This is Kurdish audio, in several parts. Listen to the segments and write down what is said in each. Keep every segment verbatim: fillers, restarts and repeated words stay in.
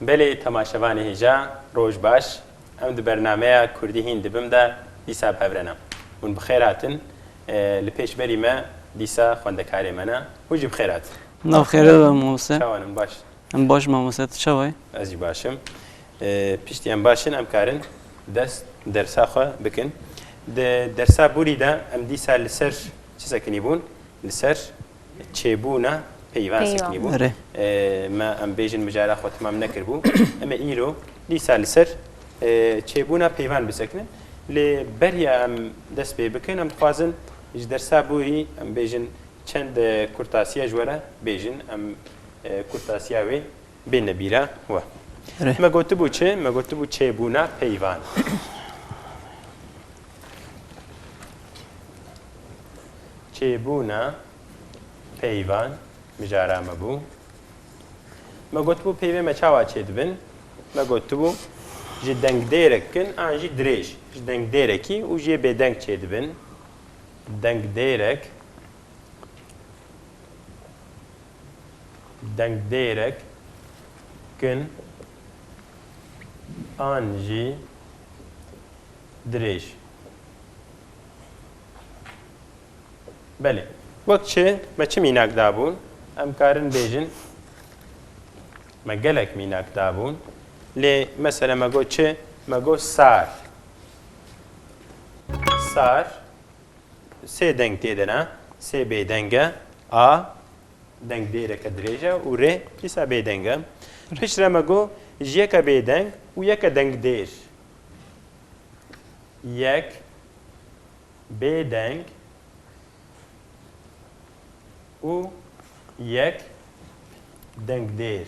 Belê temaşevanê hêja, roj baş. Em di bernameya Kurdî hîn dibim de dîsa bi hev re ne. Hûn bi xêr hatin. E, li pêşberî me dîsa xwendekarê me ne. Hûn jî bi xêr hatin. Nav xêrê be, mamoste. Çawa ne, baş? Em baş, mamoste, tu çawa yî? Ez jî baş im. E, piştî em baş in, em karin dest dersa xwe bikin. Di dersa borî de em dîsa li ser çi sekinî bûn? Li ser çêbûna peyvan Peyvan. sekinî bû. Erê. E, me, em bêjin, mijara xwe temam nekiribû. Em ê îro dîsa li ser, e, çêbûna peyvan bisekinin. Lê beriya em dest pê bikin, em dixwazin ji dersa borî, em bêjin, çend, e, kurtasiya ji we re bêjin. Em, e, kurtasiya wê bêne bîra we. Erê. Me gotibû çi? Me gotibû çêbûna peyvan. Çêbûna peyvan mijara me bû. Me gotibû peyvê me çawa çêdibin? Me gotibû ji dengdêrek kin an jî dirêj. Ji dengdêrekî û jê bêdeng çêdibin. Dengdêrek, dengdêrek kin an jî dirêj. Belê. Wek çi? Me çi mînak dabûn? Em karin bêjin, me gelek mînak dabûn. Lê mesela me got çi? Me got sar. Sar. Sê deng tê de ne. Sê bêdeng e. A, dengdêreke dirêj e û rê dîsa bêdeng e. Piştre me got ji yeke bêdeng û yeke dengdêr. Yek bêdeng û yek dengdêr.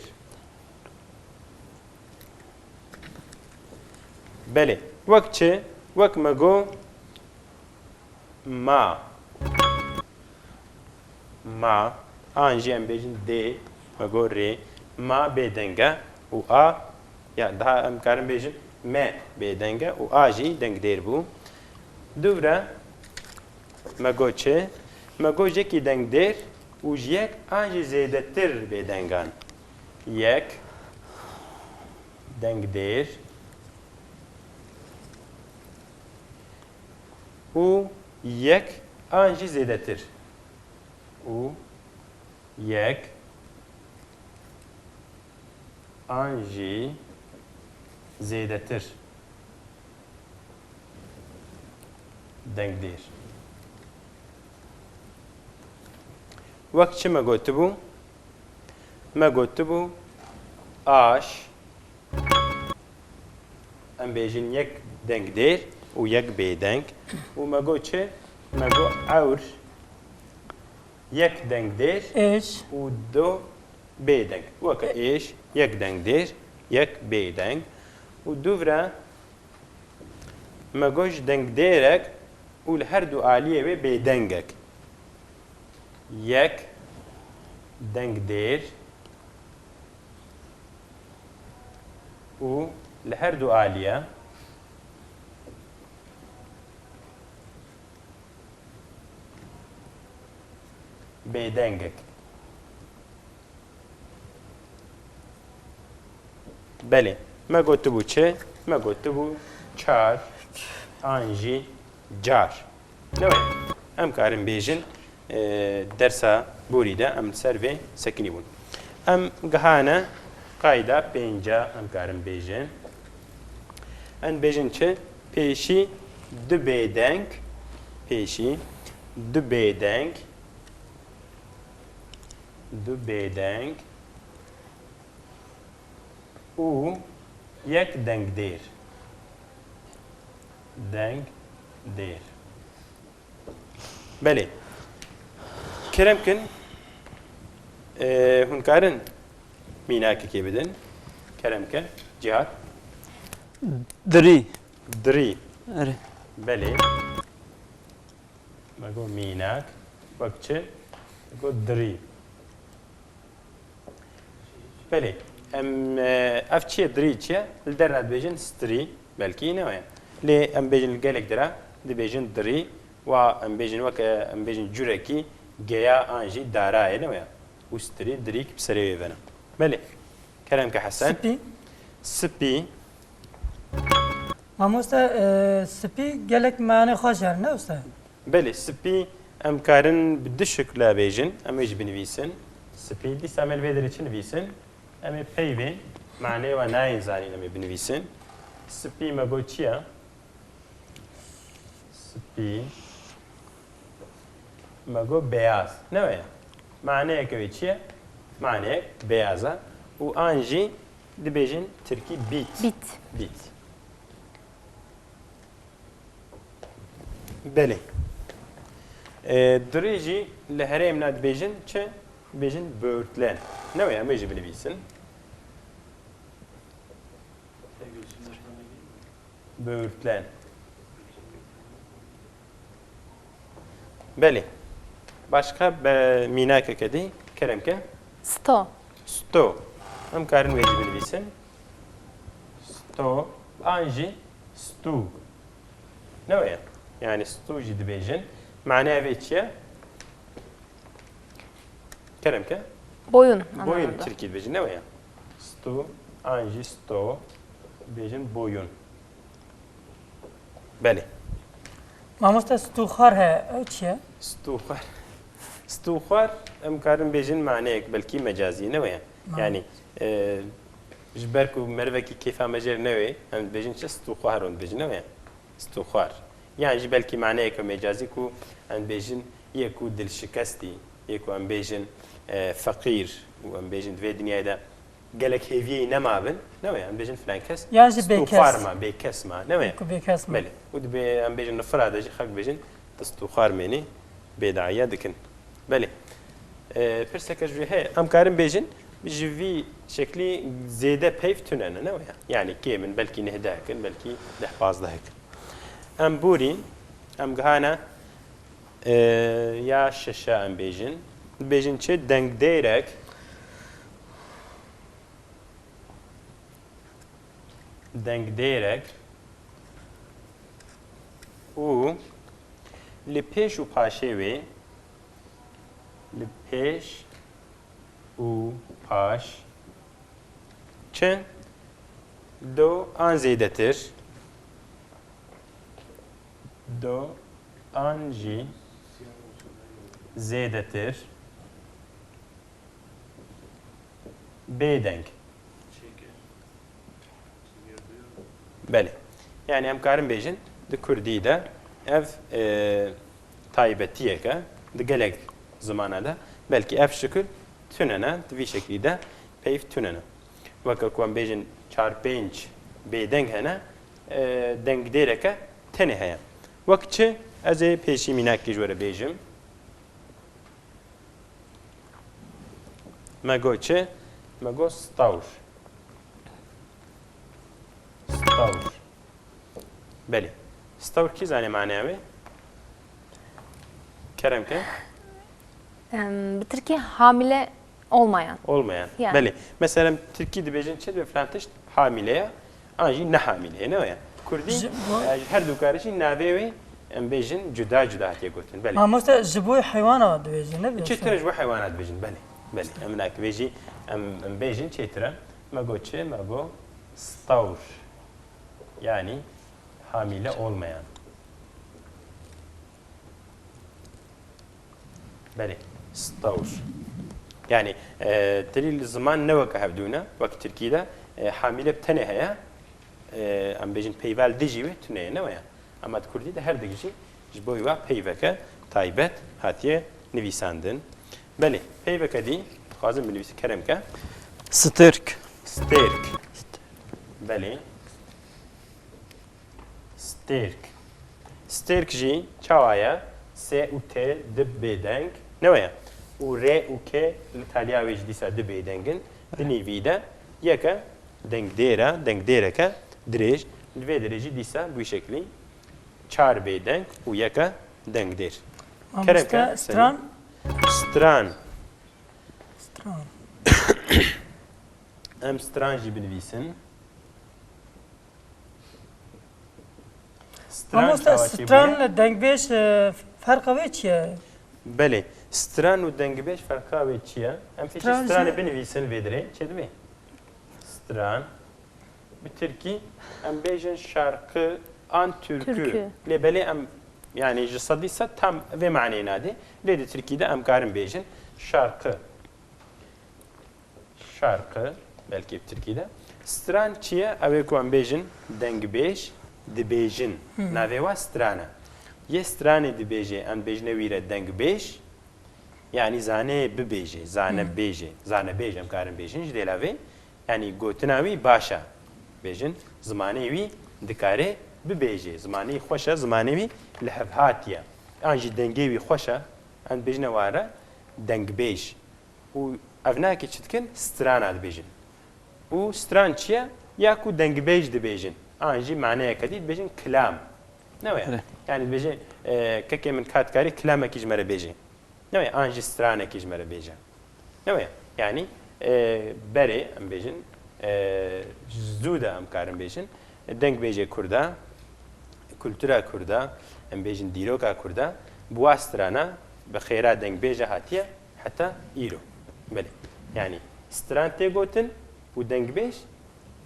Belê. Wek çi? Wek me got ma. Ma, an jî em bêjin dê, me got rê, ma bêdeng e û a, ya daha em karin bêjin me bêdeng e û a jî dengdêr bû. Dûvre me got çi? Me got ji yekî dengdêr û ji yek an jî zêdetir bêdengan. Yek dengdêr û yek an jî zêdetir. Û yek an jî zêdetir. Dengdêr. Wek çi me gotibû? Me gotibû aş, em bêjin yek dengdêr û yek bêdeng. Û me got çi? Me got ewr, yek dengdêr Êş. û du bêdeng. Weke êş, yek dengdêr, yek bêdeng. Û dûvre me got ji dengdêrek û li her du aliyê wê bêdengek. Yek dengdêr û li her du aliye bêdengek. Belê. Me gotibû çi? Me gotibû çar an jî car. Ne wê? Em karin bêjin, e, dersa borî de em li ser vê sekinî bûn. Em gihane qayda pênca, em karin bêjin. Em bêjin çi? Pêşî du bêdeng, pêşî du bêdeng, du bêdeng û yek dengdêr. Dengdêr. Belê. Kerem kin, e, hûn karin mînakekê bidin. Kerem ke. Cihad. Dirî. Dirî. Erê. Belê. Me got mînak. Wek çi? Me got dirî. Belê. Em, e, ev çi ye? Dirî çi ye? Li dera dibêjin strî. Belkî ne weye. Lê em bêjin li gelek dera dibêjin dirî. Wa em bêjin weke, em bêjin curekî geya an jî dara ye, ne weye. Û strî, dirîk bi serê wê ve ne. Belê. Kerem ke Hesen. Spî. Spî. Mamoste, e, spî gelek mane xweş hene, ne usta? Belê, spî em karin bi du şikla bêjin. Em ê jî binivîsin. Spî. Dîsa em ê li vê derê çi nivîsin? Em ê peyvên maneyê wan nayên zanîn, em ê binivîsin. Spî me got çi ye? Spî. Me got beyaz. Ne weye? Maneyeke wê çi ye? Maneyek beyaz e. Û an jî dibêjin tirkî bît. Bît. Bît. Belê. E, durê jî li herêmna dibêjin çi? Dibêjin böğürtlen. Ne weye? Em ê jî binivîsin. Böğürtlen. Belê. Başka be mînakeke dî kerem ke? Sto. Sto. Em karin wê jî binivîsin. Sto. An jî stû. Ne weye? Yani stû jî dibêjin. Maneya vê çi ye? Kerem ke? Boyun. Boyun anlamında. Tirkî dibêjin, ne weye? Stû, an jî sto, dibêjin boyun. Belê. Mamoste, stûxwar he, ew çi ye? Stûxwar. Stûxwar, em karin bêjin maneyek belkî mecazî, ne weye? Ma- Yani, e, ji ber ku merivekî kêfa me jê re newê, em dibêjin çi? Stûxwar hûn dibêjin, ne weye? Stûxwar. Yan jî belkî maneyeke mecazî ku em dibêjin yê ku dilşikestî, yê ku em bêjin, e, feqîr û em bêjin di vê dinyayê de gelek hêviyê nemabin, ne weye? Em bêjin filan kes Yan jî bêkes. stûxwar ma, bêkes ma, ne weye? Ku bêkes ma. Belê. Û dibê em bêjin nifira de jî xelk bêjin, tu stûxwar mênî, bêdayiya dikin. Belê. E, pirseke ji wê heye. Em karin bêjin, ji vî şeklî zêde peyv tune ne, ne weye? Yani kêm in, belkî neh dehek in, belkî deh pazdehek in. Em borîn, em gihane, e, ya şeşa em bêjin. Dibêjin çi? Dengdêrek. Dengdêrek û li pêş û paşê wê, li pêş û paş çi? Do an zêdetir, do an jî zêdetir. Bêdeng. Belê. Yani em karin bêjin, di kurdî de ev, e, taybetiyek e, di gelek zimana de, belkî ev şikil tune ne, di vî şeklî de peyv tune ne. Weke ku em bêjin çar pênc bêdeng hene, e, dengdêreke tenê heye. Wek çi? Ez ê pêşî mînakekî ji we re bêjim. Me got çi? Me got stawr. Stawr. Belê. Stawr kî zanê maneya wê? Kerem ke? Em, bi Tirkî hamile olmayan. Olmayan. Yani. Belê. Mesela em Tirkî dibêjin çi? Dibê filan tişt hamile ye. An jî ne hamile ye. Ne weye? Kurdî, Ji bo- e, ji her du karî jî navê wê em bêjin cuda cuda hatiye gotin. Belê. Mamoste, ji bo heywana dibêjin, ne? Çi tune ji bo heywana dibêjin. Belê. Belê. Em nak vê jî em, em bêjin çêtir e. Me got çi? Me got stawr. Yani hamile olmayan. Belê. Stawr. Yani, e, tilî li ziman ne weke hevdû ne, wek tirkî de, e, hamile bi tenê heye, e, em bêjin peyva li dijî wê tune ye, ne weye? Ama di kurdî de her dijî ji bo wa peyveke taybet hatiye nivîsandin. Belê, peyveke dî dixwazim binivîsim, kerem ke. Stirk. Stêrk. Belê. Stêrk. Stêrk jî çawa ye? S û T du bêdeng, ne weye? Û R û K li taliya wê jî dîsa du bêdeng in. Di nêvî de yeke dengdêr e, dengdêreke dirêj. Li vê derê jî dîsa bi wî şeklî çar bêdeng û yeke dengdêr. Kerem Mamoste, ke, stran. Stran. Stran. Em stran jî binivîsin. Stran Mamoste, çawa çêbûye? Stran dengbêj, e, ferqa wê çi ye? Belê. Stran û dengbêj ferqa wê çi ye? Em pêşî Stran stranê jî- binivîsin vê dirê. Çêdibê? Stran. Tirkî, em bêjin şarkı an türkü. Türkü. Lê belê em, yani ji sedî sed tam vê maneyê nade. Lê di Tirkî de em karin bêjin şarkı. Şarkı, belkî bi Tirkî de. Stran çi ye? Ew ê ku em bêjin dengbêj, dibêjin. Hı. Navê wa stran e. Yê stranê dibêje, em bêjine wî re dengbêj. Yanî zanê bibêje, zane Hmm. bêje, zanebêj em karin bêjin ji dêla vê. Yanî gotina wî baş e. Bêjin, zimanê wî dikare bibêje. Zimanê wî xweş e, zimanê wî li hev hatiye. An jî dengê wî xweş e, em dibêjine ware dengbêj. Û ev nake çi dikin? Strana dibêjin. Û stran çi ye? Ya ku dengbêj dibêjin. An jî maneyeke dî dibêjin kilam. Ne wê? Erê. Yanî dibêje, e, kekê min ka dikarî kilamekî ji me re bêje. Ne wê? An jî stranekî ji me re bêje. Ne wê? Yanî, e, berê, em bêjin, e, zû de em karin bêjin, dengbêjê Kurda, kultura Kurda, em bêjin dîroka Kurda, bi wa strana, bi xêra dengbêje hatiye heta îro. Belê. Yanî, stran tê gotin û dengbêj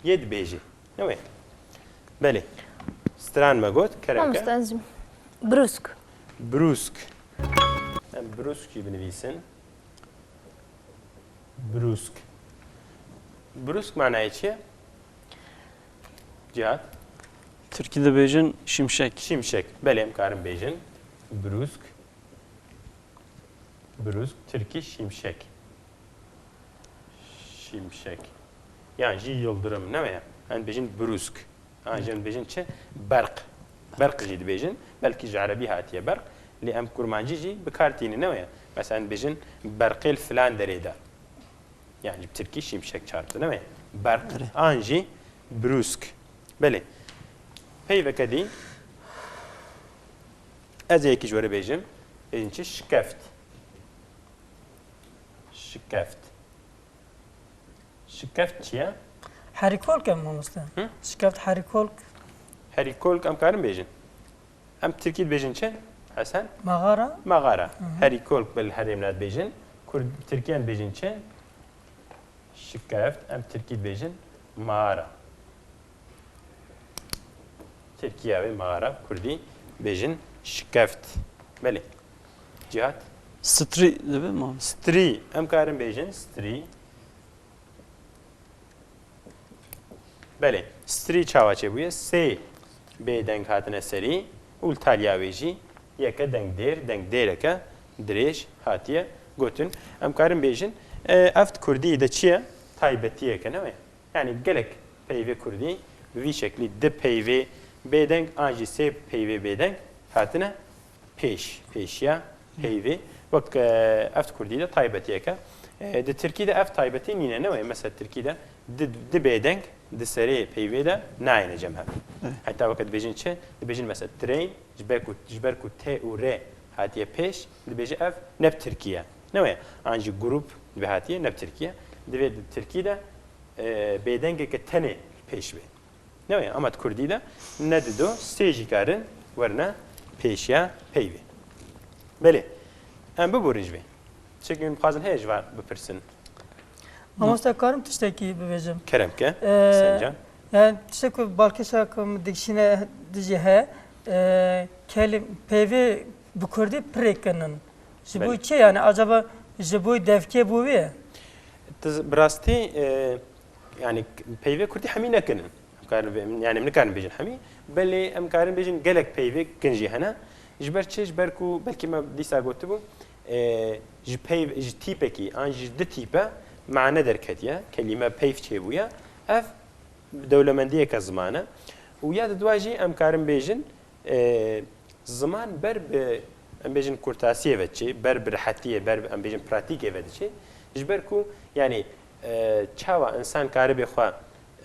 yê dibêje. Ne wê? Belê. Stran me got, kerem ke. Mamoste, ez jî. Brûsk. Brûsk. Em brûsk jî binivîsin. Brûsk. Brûsk manayê çi ye? Cihat? Tirkî dibêjin şimşek. Şimşek. Belê, em karin bêjin. Brûsk. Brûsk, Tirkî şimşek. Şimşek. Yan jî yildirim, ne wê? Em dibêjin brûsk. An jî em dibêjin çi? Berq. Berq jî dibêjin. Belkî ji erebî hatiye berq. Lê em kurmancî jî bi kar tînin, ne wê? Mesela em dibêjin berqê li filan derê de. Yani bi tirkî şimşek çarptı, ne wê? Berq. Erê. An jî brûsk. Belê. Peyveke dî. Ez ê yekî ji we re bêjim. Bêjin çi? Şikeft. Şikeft. Şikeft çi ye? Herîkolk e mamoste. Hı? Şikeft herîkolk. Herîkolk em karin bêjin. Em tirkî dibêjin çi? Hesen? Mağara. Mağara. Hı hı. Herîkolk bil herêmna dibêjin. Kurd, tirkî em dibêjin çi? Şikeft, em tirkî dibêjin mağara. Tirkiya wê mağara, kurdî bêjin şikeft. Belê. Cihat? Strî dibe mi? Strî. Em karin bêjin strî. Belê. Strî çawa çêbûye? Sê bêdeng hatine serî û li taliya wê jî yeke dengdêr, dengdêreke dirêj hatiye gotin. Em karin bêjin, e, ev di kurdî de çi ye? Taybetiyeke, ne wê? Yani gelek peyvê kurdî bi vî şeklî di peyvê bêdeng an jî sê peyvê bêdeng hatine pêş, pêşiya peyvê. Wek, e, ev di kurdî de taybetiyeke. E, di tirkî de ev taybetî nîne, ne wê? Mesela tirkî de di, di bêdeng di serê peyvê de nayêne cem hev. Evet. Heta weke dibêjin çi? Dibêjin mesela train, ji ber ku, ji ber ku T û R hatiye pêş, dibêje ev ne bi tirkî ye. Ne wê? An jî grup dibe hatiye, ne bi tirkî ye. Divê di tirkî de, e, bêdengeke tenê pêş bê. Ne wê? Ama di kurdî de ne dido, sê jî karin werine pêşiya peyvê. Belê. Em biborin ji vê. Tiştekî min dixwazin heye ji van bipirsin. Mamoste, karim tiştekî bibêjim? Kerem ke, Ee, Hüseyin can. Yani tiştek ku balkêşa ku min dikişîne dijî he, e, kelim-, peyvê bi kurdî pirê kinin. Ji bo Belê. Çi yani? Acaba ji bo devkê bû wê? Tiz-, bi rastî, e, yani peyvê kurdî hemî nekinin. Em karin vê-, yani em nikarin bêjin hemî. Belê em karin bêjin gelek peyvê kin jî hene. Ji ber çi? Ji ber ku belkî me dîsa gotibû, e, ji peyv-, ji tîpekî an ji di tîpe mane derketiye. Kelîme peyv çêbûye. Ev dewlemendiyeke ziman e. Û ya di dua jî em karin bêjin, e, ziman ber bi, em bêjin kurtasiyê ve diçê, ber bi rehetiyê, ber bi, em bêjin pratîkê ve diçê. Ji ber ku, yani, e, çawa insan karibe xwe,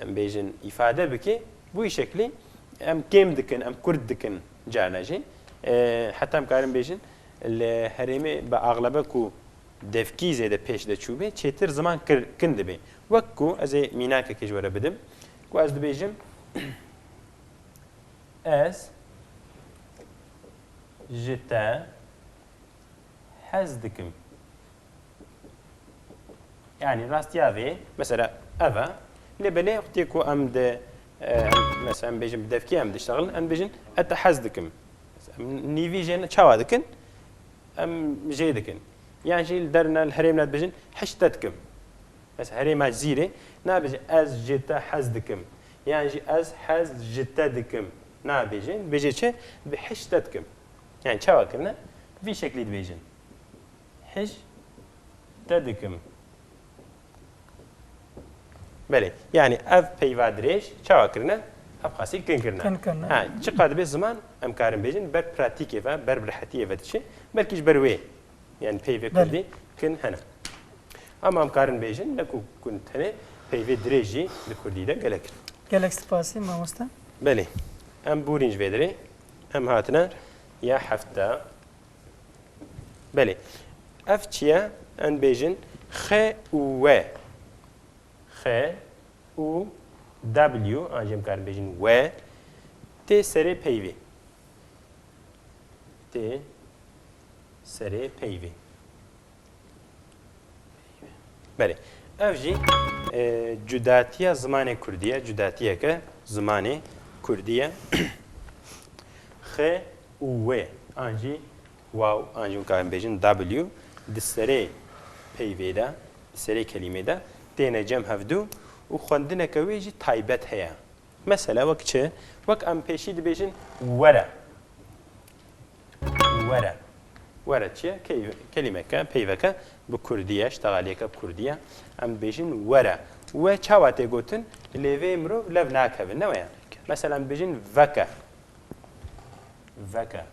em bêjin, îfade bike, bu şeklî em kêm dikin, em kurt dikin carna jî. E, heta em karin bêjin, li herêmê bi axlebe ku devkî zêde pêş de çûbê, çêtir ziman kir-, kin dibê. Wek ku ez ê mînakekê ji we re bidim, ku ez dibêjim, Ez ji te hez dikim. Yani rastiya vê, mesela ev e, lê belê wextê ku em di Em, mesela em bêjin bi devkî em diştexilin, em bêjin ez te hez dikim. Em nîvî jê ne çawa dikin? Em jê dikin. Yan jî li derine, li herêmine dibêjin hiş te dikim. Mesela herêma Cizîrê nabêje ez ji te hez dikim. Yan jî ez hez ji te dikim. Nabêje, dibêje çi? Dibê hiş te dikim. Yani çawa kirine? Vî şeklî dibêjin. Hiş te dikim. Belê, yani ev peyva dirêj çawa kirine? Ev xasî kin kirine. Kin kirine. Ha, çiqas dibe ziman, em karin bêjin, ber pratîkê ve, ber bi rehetiyê ve diçe. Belkî ji ber wê, yani peyvê Belê. Kurdî kin hene. Ama em karin bêjin, ne ku kin tenê peyvê dirêj jî li Kurdî de gelek in. Gelek spasî, mamoste. Belê, em borîn ji vê dirê, em hatine ya hefta. Belê. Ev çi ye? Em bêjin X û W. X û W, an jî em karin bêjin W, tê serê peyvê. Tê serê peyvê. Belê. Ev jî, e, cudatiya zimanê kurdî ye, cudatiyeke zimanê kurdî ye. X û W, an jî waw, an jî weka em bêjin W, di serê peyvê de, di serê kelîmê de têne cem hevdû û xwendineke wê jî taybet heye. Mesela wek çi? Wek em pêşî dibêjin were. Were. Were çi ye? Key-, kelîmeke, peyveke bi kurdî ye, ştexaliyeke bi kurdî ye. Em dibêjin were. We çawa tê gotin? Lê vê mirov lev nakeve, ne weye? Mesela em dibêjin veke. Veke.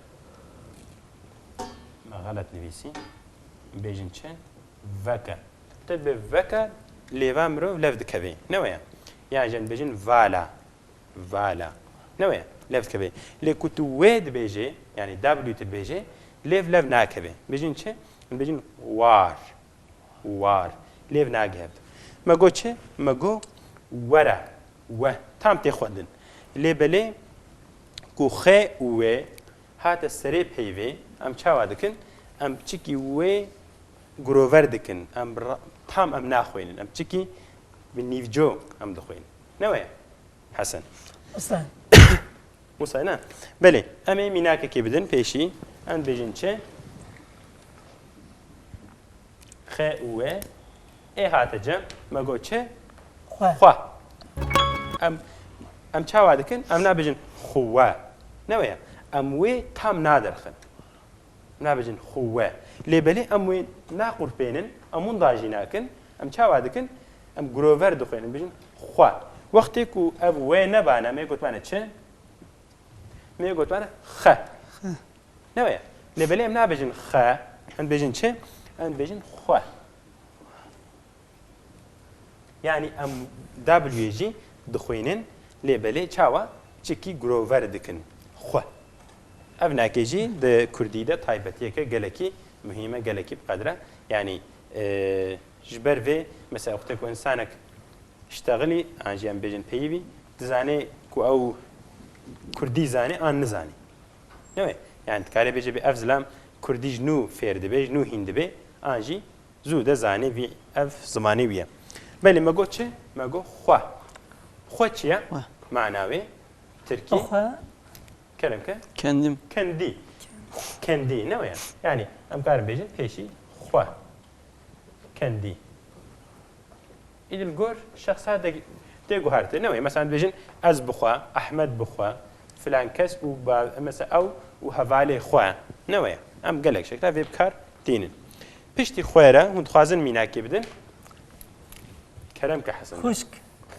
Me xelet nivîsî. Bêjin çi? Veke. Te dibê veke, lê va mirov lev dikeve. Ne weye? Yan jî em dibêjin vala. Vala. Ne weye? Lev dikeve. Lê ku tu wê dibêjê, yani W tu dibêjê, lêv lev nakeve. Bêjin çi? Em dibêjin war. War. Lêv nagihevd. Me got çi? Me got were. We. Tam tê xwendin. Lê belê ku X û W hate serê peyvê, em çawa dikin? Em çikî wê girover dikin. Em ra-, tam em naxwînin. Em çikî bi nîvco em dixwînin. Ne weye? Hesen. Usta. Wisa ne? Belê, em ê mînakekê bidin pêşî. Em dibêjin çi? X û W. Ê hate cem, me got çi? Xwe. Xwe. Em, em çawa dikin? Em nabêjin xuwe. Ne weye? Em wê tam naderxin. Nabêjin xuwe. Lê belê em wê naqurpênin, em winda jî nakin. Em çawa dikin? Em girover dixwînin, bêjin xwe. Wextê ku ev wê nebane, me gotibane çi? Me gotibane xe. Xe. Ne weye? Lê belê em nabêjin xe, em dibêjin çi? Em dibêjin xwe. Yani em W jî dixwînin, lê belê çawa? Çikî girover dikin. Xwe. Ev nakê jî di kurdî de taybetiyeke gelekî muhîm e, gelekî bi qedr e. Yani, e, ji ber vê, mesela, wextê ku însanek ştexilî, an jî em bêjin peyivî, dizane ku ew kurdî zane an nizane. Ne wê? Yani, dikarê bêje bê ev zilam kurdî ji nû fêr dibe, ji nû hîn dibe, an jî zû de zanî vî ev zimanê wî ye. Belê me got çi? Me got xwe. Xwe çi ye? Xwe. Mana wê? Tirkî? Xwe. Kerem ke? Kendim. Kendî. Kendî, ne wê? Yani em karin bêjin pêşî xwe. Kendî. Îdil gor şexsa de tê guherte. Ne wê? Mesela dibêjin ez bi xwe, Ehmed bi xwe, filan kes û ba-, mesela ew û hevalê xwe. Ne wê? Em gelek şekla vê bi kar tînin. Piştî xwe re hûn dixwazin mînakê bidin. Kerem ke Hesen. Xwişk.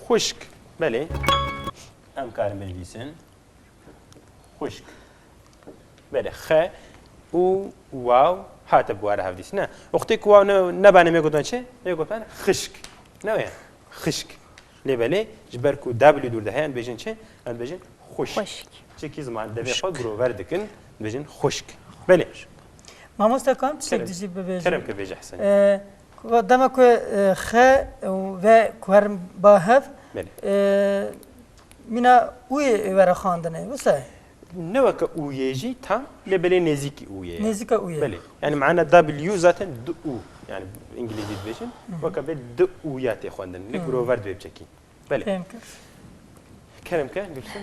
Xwişk. Belê. Em karin binivîsin. Xwişk. Belê, xe û waw hate bi ware hevdîs. Ne. Wextê ku waw ne, nebane me gotan çi? Me gotan xişk. Ne wê? Xişk. Lê belê, ji ber ku W dûr de heye, em dibêjin çi? Em dibêjin xwişk. Xwişk. Çikî ziman devê xwe Xwişk. Girover dikin, dibêjin xwişk. Belê. Mamoste, kan tiştek Kerem. Dijî bibêjim. Kerem ke bêje Hesen. Ee, ku-, dema ku, e, xe û ve ku herin ba hev, Belê. E, mîna û yê were xwendinê, wisa? Ne weke û yê jî tam, lê belê nêzîkî û yê ye. Nêzîka û yê. Belê. Yani mana W zaten du û. Yani îngilîzî dibêjin. Hı hı. Weke bê du û ya tê xwendin. Lê Hı. Girover dibê biçekî. Belê. Fêm kir. Kerem ke, Gülsüm.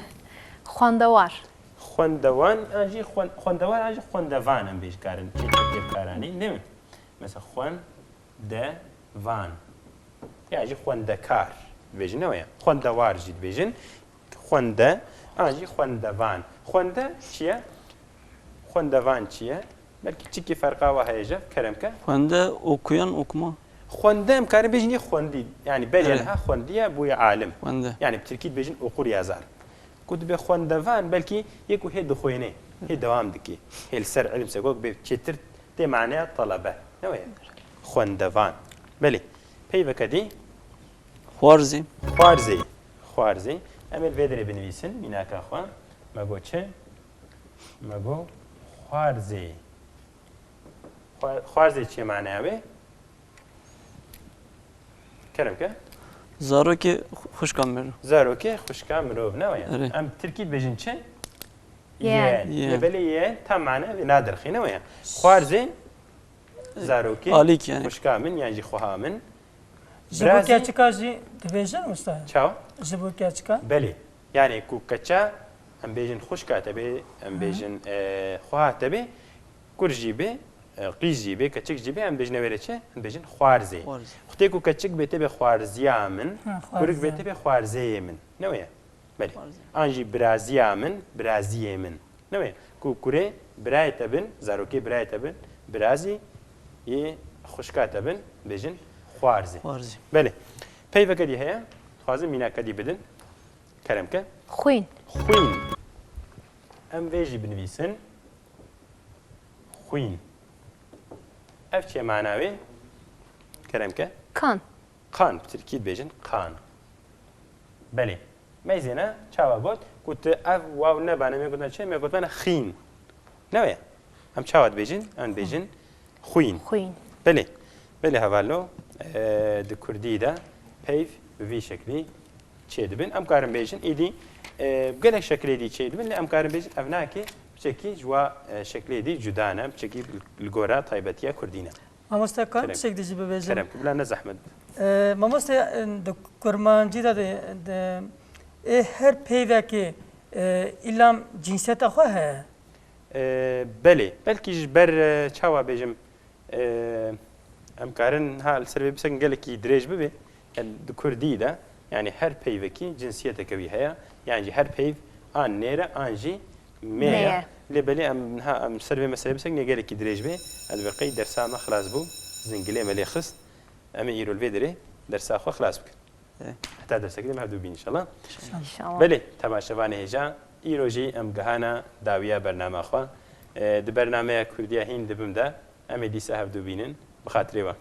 Xwendewar. Xwendewan, an jî xwen-, xwendewar, an jî xwendevan em bêj karin. Çi tê bikaranîn, değil mi? Mesela xwendevan. Ya jî xwendekar dibêjin, ne waya? Xwendewar jî dibêjin. Xwende, an jî xwendevan. Xwende çi ye? Xwendevan çi ye? Belkî çikî ferqa we heye ji, kerem ke. Xwende, okuyan, okuma. Xwende em karin bêjin yê xwendî. Yani belê Evet. niha xwendiye bûye alim. Xwende. Yani bi tirkî dibêjin okur yazar. Ku dibe xwendevan belkî yê ku hê dixwêne, hê dewam dike. Hê li ser ilim sekok bê çêtir tê maneya talebe. Ne weye? Xwendevan. Belê. Peyveke dî. Xwarzê. Xwarzê. Xwarzê. Em ê li vê derê binivîsin. Mînaka xwe. Me got çi? Me got xwarzê. Xwa-, xwarzê çi ye maneya wê? Kerem ke. Zarokê xwişka mirov. Zarokê xwişka mirov, ne weye? Erê. Em tirkî dibêjin çi? Yeğen. Yeğen. Lê belê yeğen tam mane vê nadirxî, ne weye? Xwarzê zarokê Alîk yani. xwişka min yan jî xweha min. Ji bo Birazî- keçika jî dibêjin usta? Çawa? Ji bo keçika? Belê. Yani ku keça em bêjin xwişka te bê, em bêjin, e, xweha te bê, kur jî bê, e, qîz jî bê, keçik jî bê, em bêjine wê re çi? Em bêjin xwarzê. Xwarzê. Xwetê ku keçik bê tê bê xwarziya min, Ha, kurik bê xwarziya. tê bê xwarzeyê min. Ne weye? Belê. Xwarzê. An jî biraziya min, biraziyê min. Ne weye? Ku kurê birayê te bin, zarokê birayê te bin, birazî yê xwişka te bin, bêjin xwarzê. Xwarzê. Belê. Peyveke dî heye, dixwazim mînaka dî bidin. Kerem ke. Xwîn. Xwîn. Em vê jî binivîsin. Xwîn. Ev çi ye mana wê? Kerem ke. Kan. Qan, bi tirkî dibêjin qan. Belê. Meyzêne çawa got? Ku tu ev waw nebane, me gotine çi? Me gotine xîn. Ne weye? Em çawa dibêjin? Em dibêjin xwîn. Xwîn. Belê. Belê hevalno, e, di kurdî de peyv bi vî şeklî çêdibin. Em karin bêjin, îdî, e, gelek şeklê dî çêdibin, lê em karin bêjin, ev nake, piçekî ji wa, e, şeklê dî cuda ne, piçekî li gora taybetiya kurdî ne. Mamoste, kan Kerem. tiştek dî jî bibêjim? Kerem, bila ne zehmet. E, mamoste, e, di kurmancî de, de, de, ê her peyvekê, e, îlam cinsiyeta xwe heye? E, belê, belkî ji ber, e, çawa bêjim, e, em karin ha li ser vê bisekin gelekî dirêj bibe, e, di kurdî de, yani her peyvekî cinsiyeteke wî heye, yani jî her peyv an nêr e, an jî mê ye. Mê ye. Lê belê em ha em ser vê meselê bisekin gelekî dirêj be, ez dibê qey dersa me xilas bû, zingilê me lê xist, em ê îro li vê derê dersa xwe xilas bikin. Evet. Heta derseke dî em hevdû bîn inşallah. İnşallah. Belê, temaşevanê hêja, îro jî em gihana dawiya bernama xwe. E, di bernameya Kurdiya hîn dibim de, em ê dîsa hevdû bînin. Bi xatirê we.